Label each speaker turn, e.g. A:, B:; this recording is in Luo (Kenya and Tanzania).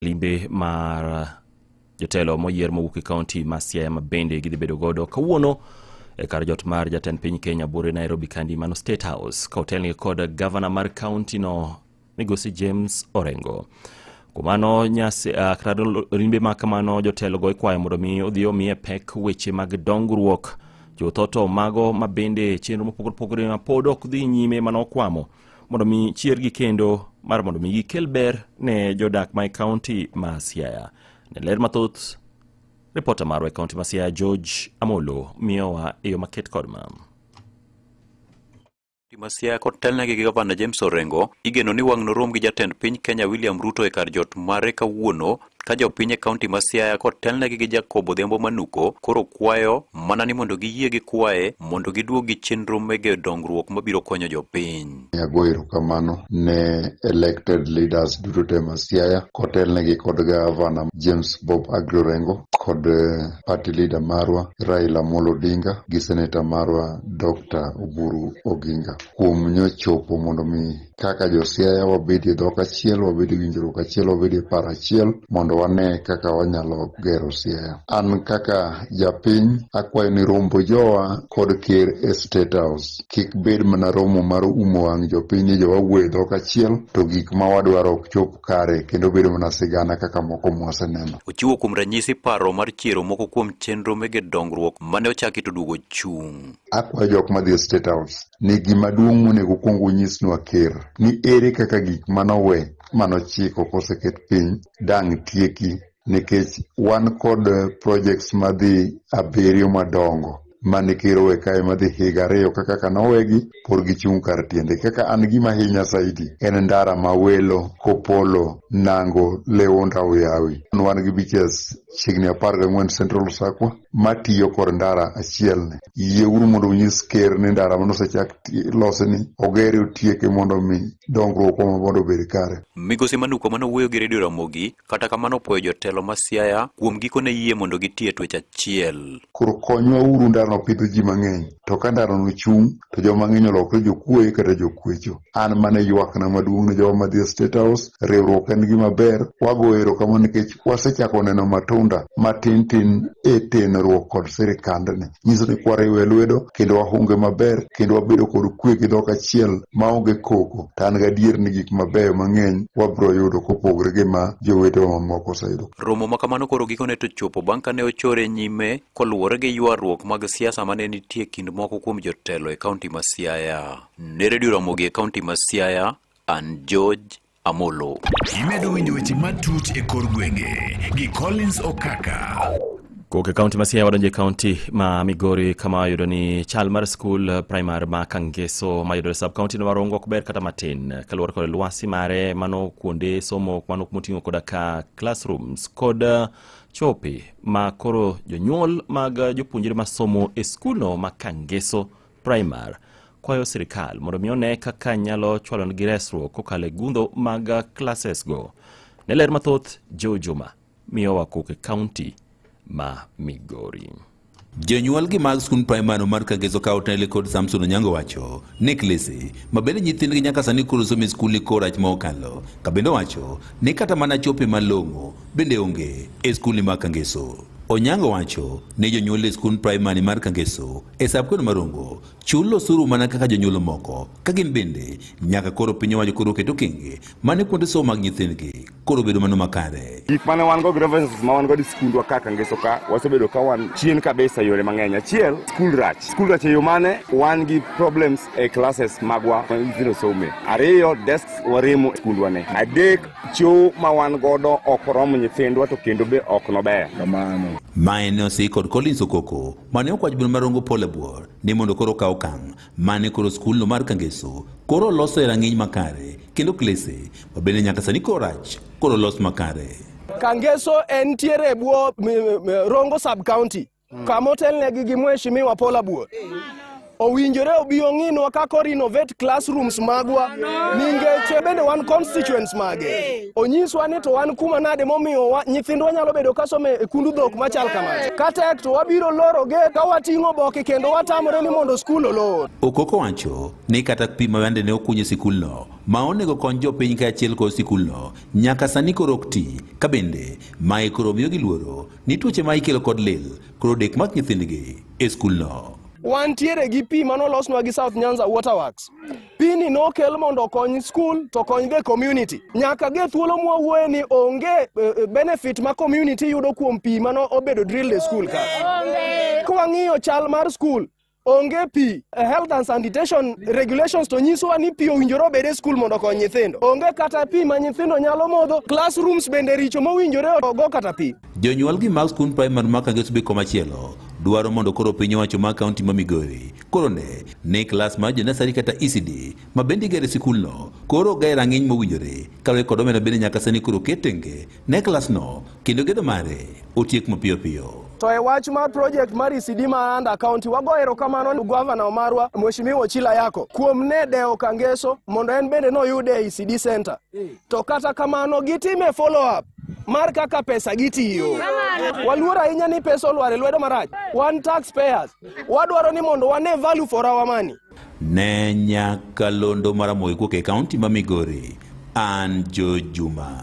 A: Limbe mar jotelo moyier mowuok e kaunti ma Siaya ma bende gidhi bedo godo kawuono e kar jot mar jatend piny Kenya buore Nairobi kandi mano State House ka otelnegi kod gavana mar kaunti no migosi James Orengo. Kuom mano nyasi kata limbe ma kamano jotelo go ikwayo mondo mi odhi omiye pek weche mag dongruok chutho to mago ma bende chenro mopogore opogore ma pod ok dhi nyime manokwamo mondo mi chiergi kendo mar mondo mi gikel ber ne jodak ma e kaunti ma Siaya. Ne ler mathoth, ripota marwa e kaunti ma Siaya George Amolo miyowa e yo maket kod ma.
B: Ma Siaya kotelnegi gi gavana James Orengo igeno ni wang' norom gi jatend piny Kenya William Ruto e kar jot mare kawuono ka jopiny e kaunti ma Siaya kotelnegi gi Jacob Odhiambo Manuko koro kwayo mana ni mondo giyie gi kwaye mondo giduog gi chenro mege dongruok mabiro konyo jopiny.
C: Ago erokamano ne elected leaders duto te ma Siaya kotelnegi kod gavana James Bob Agri Orengo kod party leader marwa Raila Amolo Odinga gi senator marwa Dr. Oburu Oginga kuom nyochopo mondo mi kaka jo Siaya wabedie dhok achiel, wabedie winjruok achiel, wabedie paro achiel mondo wane kaka wanyalo gero Siaya. An kaka japiny akwayo ni rombo jowa kod ker e State House kik bed mana romo mar umo wang' jopiny ni jowa wuoyo e dhok achiel to gik ma wadwaro ok chop kare kendo bedo mana sigana kaka moko mwaseneno.
B: Ochiwo kuom ranyisi paro mar chiero moko kuom chenro mege dongruok mane ochaki to duogo chung'.
C: Akwayo jok madhi e State House ni gima duong' monego kuong unyisnwa ker ni ere kaka gik manowe manochiko koseket piny dang' tieki nikech wan kod projects madhi 7 madongo mane ker owe kae madhi higa 2 kaka nowegi pod gichung' kar tiende. Kaka an gima hinya zaidi en ndara ma Welo, Kopolo, Nango, Lewonda Oyawi. Wan gi beaches chiegni 14 Central Sakwa matiyo kod ndara achiel ni. Yieuru mondo unyis ker ni ndara manosechak losi ni ogere otieke mondo mi dongruok mondo obed kare.
B: Migosi Manuko manowuoyo gi Radio Ramogi kata kamano puoyo jotelo ma Siaya kuom gikone yie mondo gitie twech achiel.
C: Koro konywa uru ndarano pidho ji mang'eny to ka ndarano chung' to joma ng'eny olokre jokuoye kata jokwecho. An mane ywakna maduong' ne jowa madhi e State House, riwruok en gima ber, wago erokamano nikech wasechako neno matunda matin tin e tenruok kod sirikandni. Nyiso ni kwariwe lwedo kendo wahunge maber kendo wabedo kod kwe gi dhok achiel maonge koko to an gadier ni gik mabeyo mang'eny wabiro yudo kopogore gi ma jowetewa mamoko oseyudo.
B: Romo ma kamano koro gikone to chopo bang' kane ochore nyime koluwore gi ywaruok mag siasa mane nitie kind moko kuom jotelo e kaunti ma Siaya. Ne Radio Ramogi e kaunti ma Siaya, an George Amolo.
D: Imedo winjo weche matut e kor gwenge gi Collins Okaka.
A: Kowuok e kaunti ma Siaya wadonjo e kaunti ma Migori kama wayudo ni chal mar skul primar ma Kangeso mayudore sub kaunti no Rongo ok ber kata matin kaluwore kod lwasi mare mano kuonde somo mano moting'o koda ka classrooms kod chope ma koro jonyuol mag jopuonjre masomo e skulno ma Kangeso primar kwayo sirikal mondo mi one kaka nyalo chwalonegi resruok kokalo e gundho mag classes go. Ne ler mathoth Joe Juma miyowa kowuok e kaunti ma Migori.
E: Jonyuol gi mag skund primary mar Kangeso ka otelne kod Samson Onyango wacho ni klese ma bende nyithindgi nyaka sani koro somo e skul ni koro rach ma okalo ka bende wacho ni kata mana chope malong'o bende onge e skul ni mar Kangeso. Onyango wacho ni jonyuol e skund primary mar Kangeso e sub-county mar Rongo chulo osuru mana kaka jonyuol moko ka gin bende nyaka koro piny owacho koro keto okenge mane kuonde somo mag nyithindgi koro bedo mano makare.
F: Gik mane wan go grievances ma wan go e skundwa ka Kangeso ka wasebedo ka wan chien kabisa yore mang'eny. Achiel, skul rach. Skul rach e yo mane? Wan gi problems e classes magwa ma nyithindo some. Ariyo, desks waremo e skundwa ne. Adek, choo ma wan godo ok oromo nyithindwa to kendo be ok nober.
E: Kamano. Mae ne osik kod Collins Okoko mane okwacho bura mar Rongo Paul Abuor ni mondo koro okaw okang' mane koro skulno mar Kangeso koro loso e rang'iny makare kendo klese ma bende nyaka sani koro rach koro los makare.
G: Kangeso entiere e bwo Rongo sub county kama otelnegi gi Mheshimiwa Paul Abuor. Owinjore obi ong'inwa kaka renovate classrooms magwa ningeche bende wan constituents mage. Onyiswa ni to wan kuma nade momiyo nyithindwa nyalo bedo kasome e kundu dhok machal kamacha. Katek to wabiro loro gate ka wating'o boke kendo watamore ni mondo skul olor.
E: Okoko wacho ni kata pi ma bende ne okunyo e sikulno ma onego kony jopiny kaachiel kod sikulno nyaka sani koro ok ti, ka bende mae koro miyogi luoro ni tuoche ma ikelo kod lil koro dek mak nyithindgi e skulno.
G: Wantiere gi pi manolosnwa gi South Nyanza Waterworks. Pi ni nokel mondo okony school to kony the community. Nyaka ge thuolo mwawuoye ni onge benefit ma community yudo kuom pi mano obedo drilled e school ka. Kwang'iyo chal mar school, onge pi. Health and sanitation regulations to nyisowa ni pi owinjore obed e school mondo okony nyithindo. Onge kata pi ma nyithindo nyalo modho. Classrooms bende richo mowinjore ogo kata pi.
E: Jonyuol gi mag skund primary ma Kangeso be komachielo dwaro mondo koro piny owacho mar kaunti ma Migori koro ne ni klas mar jonasari kata ECD ma bende igero e sikulno koro ogaye rang'iny mowinjore kaluwore kod omenda bende nyaka sani koro ket tenge ne klasno kendo gedo mare otiek mapiyo piyo.
G: To e wach mar project mar ECD ma under county, wago erokamano ne governor marwa Mheshimiwa Ochila Yako kuom ne dewo Kangeso mondo en bende noyude e ECD center. To kata kamano gitime follow up mar kaka pesa gitiyo. Waluor ahinya ni pesa olwar e lwedo marach. Wan taxpayers, wadwaro ni mondo wane value for our money.
E: Ne nyakalondo mar Ramogi kuok e kaunti ma Migori, an Joe Juma.